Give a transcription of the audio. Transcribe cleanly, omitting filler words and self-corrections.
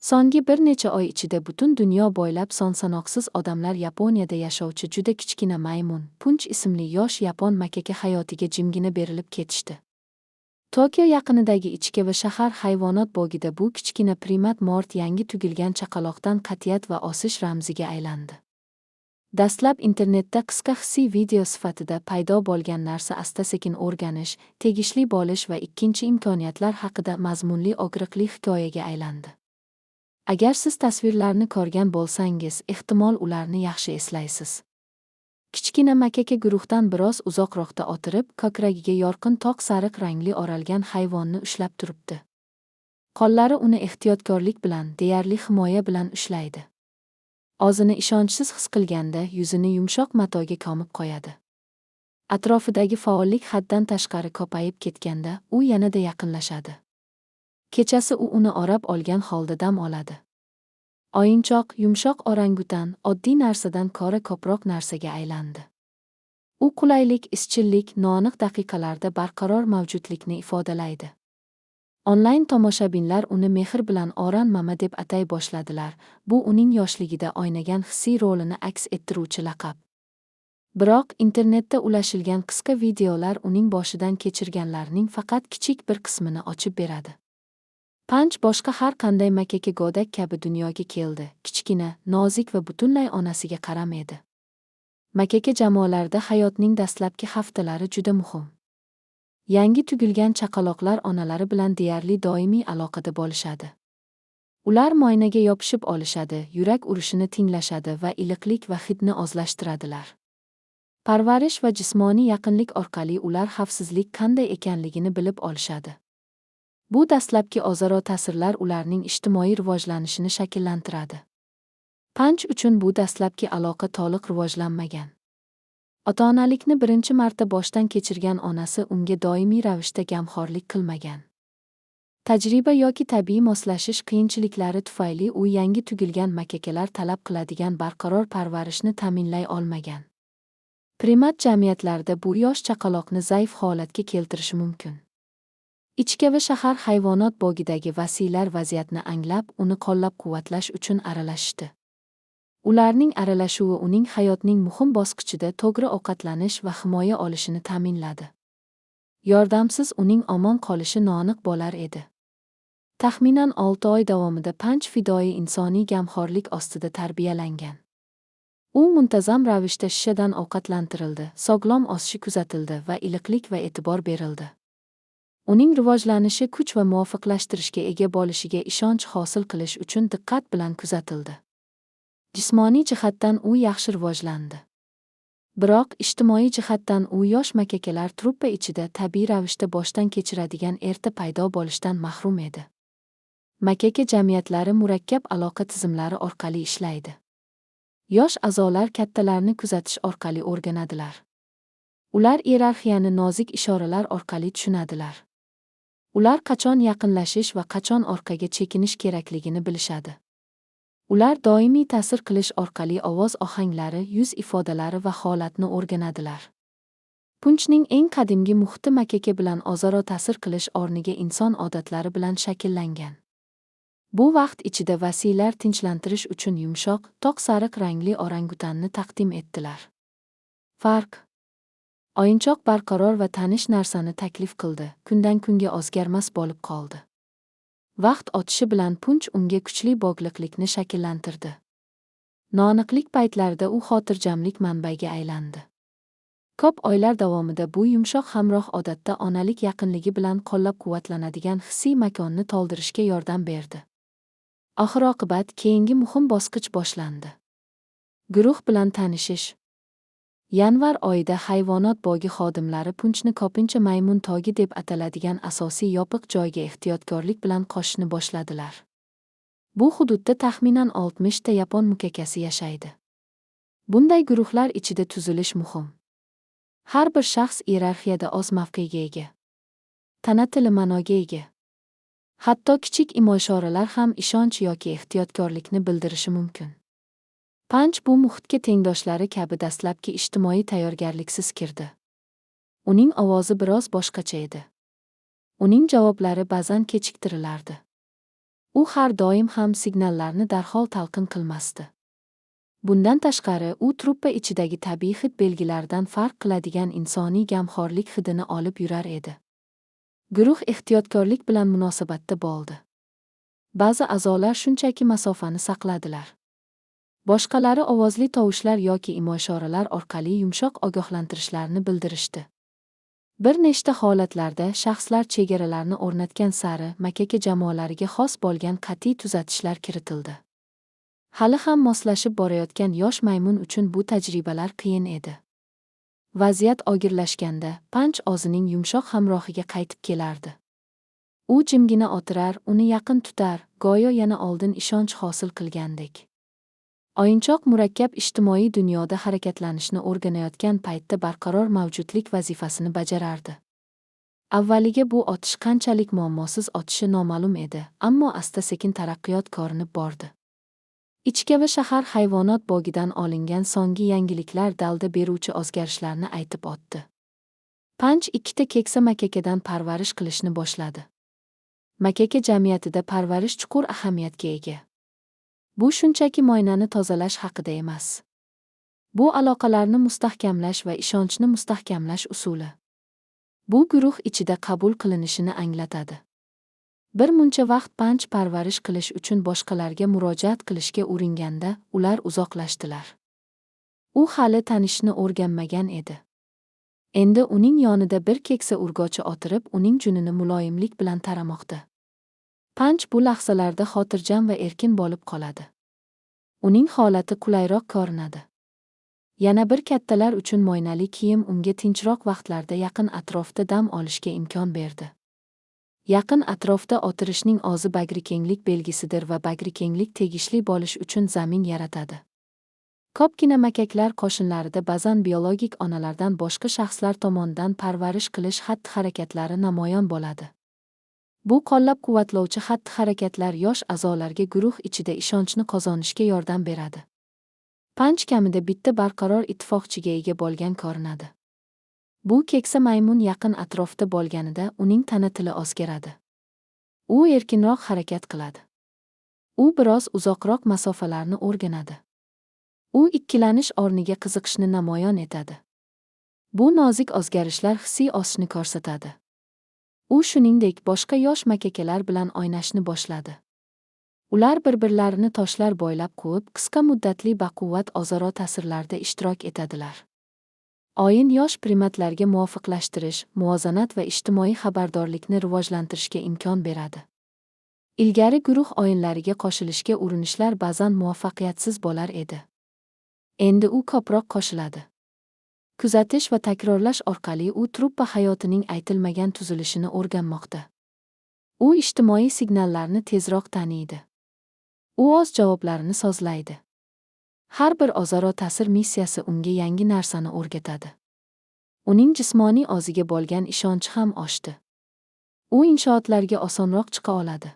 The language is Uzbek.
So'nggi bir necha oy ichida butun dunyo bo'ylab son-sanoqsiz odamlar Yaponiyada yashovchi juda kichkina maymun, Punch ismli yosh yapon makaka hayotiga jimgina berilib ketishdi. Tokio yaqinidagi Ichikava shahar hayvonot bog'ida bu kichkina primat mort yangi tug'ilgan chaqaloqdan qat'iyat va o'sish ramziga aylandi. Dastlab internetda qisqa hissiy video sifatida paydo bo'lgan narsa asta-sekin o'rganish, tegishli bo'lish va ikkinchi imkoniyatlar haqida mazmunli og'riqli hikoyaga aylandi. Agar siz tasvirlarni ko'rgan bo'lsangiz, ehtimol, ularni yaxshi eslaysiz. Kichkina makaka guruhdan biroz uzoqroqda o'tirib, ko'kragiga yorqin toq sariq rangli o'ralgan hayvonni ushlab turibdi. Qo'llari uni ehtiyotkorlik bilan, deyarli himoya bilan ushlaydi. O'zini ishonchsiz his qilganda yuzini yumshoq matoga ko'mib qo'yadi. Atrofidagi faollik haddan tashqari ko'payib ketganda, u yanada yaqinlashadi. Kechasi u uni o'rab olgan holda dam oladi. O'yinchoq, yumshoq orangutan oddiy narsadan ko'ra ko'proq narsaga aylandi. U qulaylik, izchillik, noaniq daqiqalarda barqaror mavjudlikni ifodalaydi. Onlayn tomoshabinlar uni mehr bilan Oran mama deb atay boshladilar. Bu uning yoshligida o'ynagan hissiy rolini aks ettiruvchi laqab. Biroq internetda ulashilgan qisqa videolar uning boshidan kechirganlarining faqat kichik bir qismini ochib beradi. Panch boshqa har qanday makaka go'dak kabi dunyoga keldi, kichkina, nozik va butunlay onasiga qaram edi. Makaka jamoalarida hayotning dastlabki haftalari juda muhim. Yangi tug'ilgan chaqaloqlar onalari bilan deyarli doimiy aloqada bo'lishadi. Ular mo'ynaga yopishib olishadi, yurak urishini tinglashadi va iliqlik va hidni o'zlashtiradilar. Parvarish va jismoniy yaqinlik orqali ular xavfsizlik qanday ekanligini bilib olishadi. Bu dastlabki o'zaro ta'sirlar ularning ijtimoiy rivojlanishini shakllantiradi. Panch uchun bu dastlabki aloqa to'liq rivojlanmagan. Ota-onalikni birinchi marta boshdan kechirgan onasi unga doimiy ravishda gamxo'rlik qilmagan. Tajriba yoki tabiiy moslashish qiyinchiliklari tufayli u yangi tug'ilgan makakalar talab qiladigan barqaror parvarishni ta'minlay olmagan. Primat jamiyatlarida bu yosh chaqaloqni zaif holatga keltirishi mumkin. Ichikava shahar hayvonot bog'idagi vasiylar vaziyatni anglab, uni qo'llab-quvvatlash uchun aralashishdi. Ularning aralashuvi uning hayotning muhim bosqichida to'g'ri ovqatlanish va himoya olishini ta'minladi. Yordamsiz uning omon qolishi noaniq bo'lar edi. Taxminan 6 oy davomida Panch fidoyi insoniy gamxo'rlik ostida tarbiyalangan. U muntazam ravishda shishadan ovqatlantirildi, sog'lom o'sishi kuzatildi va iliqlik va e'tibor berildi. Uning rivojlanishi kuch va muvofiqlashtirishga ega bo'lishiga ishonch hosil qilish uchun diqqat bilan kuzatildi. Jismoniy jihatdan u yaxshi rivojlandi. Biroq ijtimoiy jihatdan u yosh makakalar truppa ichida tabiiy ravishda boshdan kechiradigan erta paydo bo'lishdan mahrum edi. Makaka jamiyatlari murakkab aloqa tizimlari orqali ishlaydi. Yosh a'zolar kattalarni kuzatish orqali o'rganadilar. Ular iyerarxiyani nozik ishoralar orqali tushunadilar. Ular qachon yaqinlashish va qachon orqaga chekinish kerakligini bilishadi. Ular doimiy ta'sir qilish orqali ovoz ohanglari, yuz ifodalari va holatni o'rganadilar. Punchning eng qadimgi muhiti makaka bilan o'zaro ta'sir qilish o'rniga inson odatlari bilan shakllangan. Bu vaqt ichida vasiylar tinchlantirish uchun yumshoq, toq sariq rangli orangutanni taqdim etdilar. Farq. O'yinchoq barqaror va tanish narsani taklif qildi, kundan kunga o'zgarmas bo'lib qoldi. Vaqt o'tishi bilan Punch unga kuchli bog'liqlikni shakllantirdi. Noaniqlik paytlarida u xotirjamlik manbaiga aylandi. Ko'p oylar davomida bu yumshoq hamroh odatda onalik yaqinligi bilan qo'llab-quvvatlanadigan hissiy makonni to'ldirishga yordam berdi. Oxir-oqibat keyingi muhim bosqich boshlandi. Guruh bilan tanishish. Yanvar oyida hayvonot bog'i xodimlari Punchni ko'pincha maymun togi deb ataladigan asosiy yopiq joyga ehtiyotkorlik bilan qo'shishni boshladilar. Bu hududda taxminan 60 ta yapon mukakasi yashaydi. Bunday guruhlar ichida tuzilish muhim. Har bir shaxs iyerarxiyada o'z mavqeiga ega. Tana tili ma'noga ega. Hatto kichik imo-ishoralar ham ishonch yoki ehtiyotkorlikni bildirishi mumkin. Panch bu muhitga tengdoshlari kabi dastlabki ijtimoiy tayyorgarliksiz kirdi. Uning ovozi biroz boshqacha edi. Uning javoblari ba'zan kechiktirilardi. U U har doim ham signallarni darhol talqin qilmasdi. Bundan tashqari, u truppa ichidagi tabiiy hid belgilaridan farq qiladigan insoniy gamxorlik hidini olib yurar edi. Guruh ehtiyotkorlik bilan munosabatda bo'ldi. Ba'zi a'zolar shunchaki masofani saqladilar. Boshqalari ovozli tovushlar yoki imo-ishoralar orqali yumshoq ogohlantirishlarni bildirishdi. Bir nechta holatlarda shaxslar chegaralarni o'rnatgan sari makaka jamoalariga xos bo'lgan qat'iy tuzatishlar kiritildi. Hali ham moslashib borayotgan yosh maymun uchun bu tajribalar qiyin edi. Vaziyat og'irlashganda, Panch o'zining yumshoq hamrohiga qaytib kelardi. U jimgina o'tirar, uni yaqin tutar, go'yo yana oldin ishonch hosil qilgandek. O'yinchoq murakkab ijtimoiy dunyoda harakatlanishni o'rganayotgan paytda barqaror mavjudlik vazifasini bajarardi. Avvaliga bu o'tish qanchalik muammosiz o'tishi noma'lum edi, ammo asta-sekin taraqqiyot ko'rinib bordi. Ichikava shahar hayvonot bog'idan olingan so'nggi yangiliklar dalda beruvchi o'zgarishlarni aytib o'tdi. Panch ikkita keksa makakadan parvarish qilishni boshladi. Makaka jamiyatida parvarish chuqur ahamiyatga ega. Bu shunchaki moynani tozalash haqida emas. Bu aloqalarni mustahkamlash va ishonchni mustahkamlash usuli. Bu guruh ichida qabul qilinishini anglatadi. Bir muncha vaqt Panch parvarish qilish uchun boshqalarga murojaat qilishga uringanda, ular uzoqlashdilar. U hali tanishni o'rganmagan edi. Endi uning yonida bir keksa urgochi o'tirib, uning junini muloyimlik bilan taramoqda. Panch bu lahzalarda xotirjam va erkin bo'lib qoladi. Uning holati qulayroq ko'rinadi. Yana bir kattalar uchun moynali kiyim unga tinchroq vaqtlarda yaqin atrofda dam olishga imkon berdi. Yaqin atrofda o'tirishning o'zi bagrikenglik belgisidir va bagrikenglik tegishli bo'lish uchun zamin yaratadi. Ko'pgina makaklar qo'shinlarida ba'zan biologik onalardan boshqa shaxslar tomonidan parvarish qilish xatti-harakatlari namoyon bo'ladi. Bu qo'llab-quvvatlovchi xatti-harakatlar yosh a'zolarga guruh ichida ishonchni qozonishga yordam beradi. Panch kamida bitta barqaror ittifoqchiga ega bo'lgan ko'rinadi. Bu keksa maymun yaqin atrofda bo'lganida uning tana tili o'zgaradi. U erkinroq harakat qiladi. U biroz uzoqroq masofalarni o'rganadi. U ikkilanish o'rniga qiziqishni namoyon etadi. Bu nozik o'zgarishlar hissiy o'sishni ko'rsatadi. U shuningdek boshqa yosh makakalar bilan o'ynashni boshladi. Ular bir-birlarini toshlar bo'ylab quvib, qisqa muddatli baquvvat o'zaro ta'sirlarda ishtirok etadilar. O'yin yosh primatlarga muvofiqlashtirish, muvozanat va ijtimoiy xabardorlikni rivojlantirishga imkon beradi. Ilgari guruh o'yinlariga qo'shilishga urinishlar ba'zan muvaffaqiyatsiz bo'lar edi. Endi u ko'proq qo'shiladi. Kuzatish va takrorlash orqali u truppa hayotining aytilmagan tuzilishini o'rganmoqda. U ijtimoiy signallarni tezroq taniydi. U o'z javoblarini sozlaydi. Har bir o'zaro ta'sir missiyasi unga yangi narsani o'rgatadi. Uning jismoniy o'ziga bo'lgan ishonchi ham oshdi. U inshootlarga osonroq chiqa oladi.